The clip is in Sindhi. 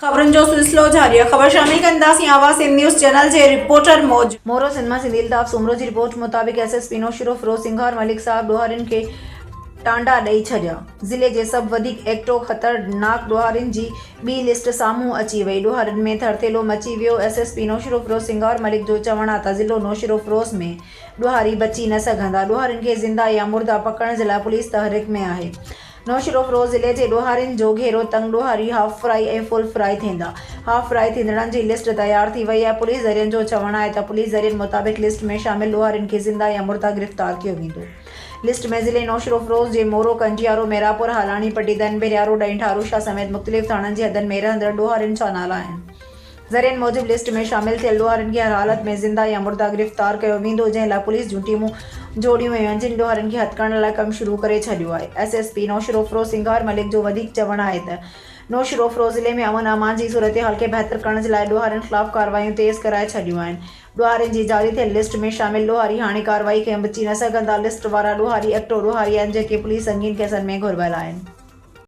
خبرن جو سلسلو جاري آهي خبر شامل ڪنداسين آواز سنڌ نيوز چينل جي رپورٽر موج. مورو سنڌ مان سنڌي الطاف سومرو جي رپورٽ مطابق S S P Naushahro Feroze Singhar Malik صاحب ڏوهارين کي ٽانڊا ڏئي ڇڏيا. ضلعي جي سڀ وڌيڪ ايڪٽو خطرناڪ ڏوهارين جي ٻي لسٽ سامهون اچي وئي ڏوهارين ۾ ٿرٿيلو مچي ويو S S P Naushahro Feroze Singhar Malik جو چوڻ آ ته ضلعو نوشهروفيروز ۾ ڏوهاري بچي نه سگهندا ڏوهارين کي زنده يا مرده پڪڙڻ جي لاء پوليس تحرڪ ۾ آهي. نوشھروفروز ضلعي جي ڏوهارين جو گهيرو تنگ، ڏوهاري هاف فرائي ۽ فل فرائي ٿيندا، هاف فرائي ٿيندڙن جي لسٽ تيار ٿي وئي آهي، پوليس ذريعن جو چوڻ آهي ته پوليس ذريعن مطابق لسٽ ۾ شامل ڏوهارين کي زنده يا مرده گرفتار ڪيو ويندو. لسٽ ۾ ضلعي نوشھروفروز جي مورو، ڪنجيارو، ميراپور، هالاڻي، پٽيدن، ڀريارو، ڏهين ٺاروشاه سميت مختلف ٿاڻن جي حدن ۾ رهندڙ ڏوهارين جا نالا آهن. ذريعن موجب لسٽ ۾ شامل ٿيل ڏوهارين کي هر حالت ۾ زنده يا مرده گرفتار ڪيو ويندو جنهن لاء پوليس جون ٽيمون جوڙيون ويون آهن جن ڏوهارين کي هٿ ڪرڻ لاء ڪم شروع ڪري ڇڏيو آهي. S S P Naushahro Feroze Singhar Malik جو وڌيڪ چوڻ آهي ته نوشھروفروز ضلعي ۾ امن امان جي صورتحال کي بهتر ڪرڻ جي لاء ڏوهارين خلاف ڪارروايون تيز ڪرائي ڇڏيون آهن ڏوهارين جي جاري ٿيل لسٽ ۾ شامل ڏوهاري هاڻي ڪارروائي کان بچي نه سگهندا لسٽ وارا ڏوهاري ايڪٽو ڏوهاري آهن جيڪي پوليس سنگين ڪيسن ۾ گهربل آهن.